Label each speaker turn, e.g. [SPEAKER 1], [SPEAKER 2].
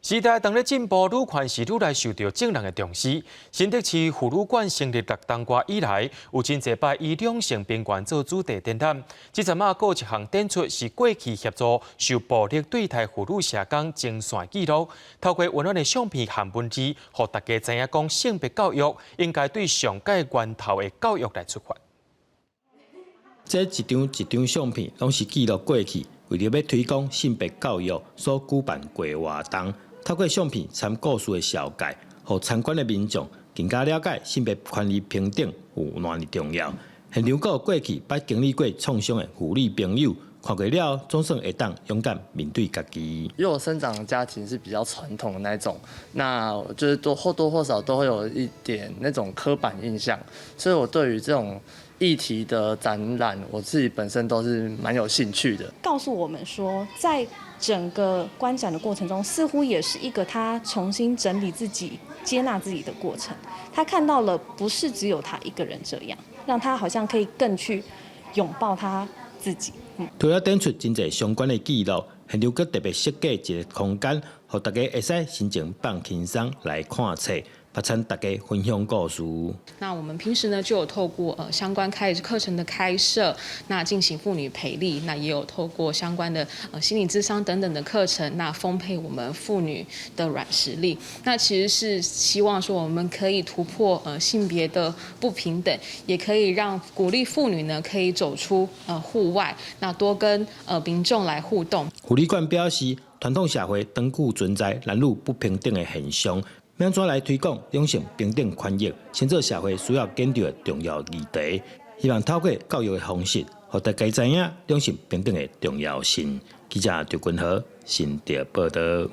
[SPEAKER 1] 時代當咧進步，女權是愈來受著眾人的重視。新竹市婦女館成立六冬外以來，有真濟擺以兩性平權做主題展覽。這陣仔閣有一項展出是過去協助受暴力對待婦女社工前線記錄，透過溫暖的相片和文字，予大家知影講性別教育應該對上蓋源頭的教育來出發。
[SPEAKER 2] 這一張一張相片，攏是記錄過去為著欲推廣性別教育所舉辦過活動。透過相片摻故事的紹介，予參觀的民眾更加了解性別權利平等有偌爾重要。現場閣有過去捌經歷過創傷的婦女朋友，看過了後，總算會當勇敢面對家己。
[SPEAKER 3] 因為我生長的家庭是比較傳統的那種，那就是多或多或少都會有一點那種刻板印象，所以我對於這種議題的展覽，我自己本身都是蠻有興趣的。
[SPEAKER 4] 告訴我們說，在整個觀展的過程中，似乎也是一個他重新整理自己、接納自己的過程。他看到了不是只有他一個人這樣，讓他好像可以更去擁抱他自己。
[SPEAKER 2] 除了展出真濟相關的記錄，現場閣特別設計一個空間，予大家會使心情放輕鬆來看冊，嘛請大家分享故事。
[SPEAKER 5] 那我們平時呢就有透過相關開課程的開設，那進行婦女培力，那也有透過相關的心理諮商等等的課程，那豐沛我們婦女的軟實力。那其實是希望說我們可以突破性別的不平等，也可以讓鼓勵婦女呢可以走出戶外，那多跟民眾來互動。
[SPEAKER 2] 婦女館表示，傳統社會長久存在男女不平等的現象。欲按怎來推廣兩性平等權益，成做社會需要研究的重要議題。希望透過教育的方式，予大家知影兩性平等的重要性。記者張君和新竹報導。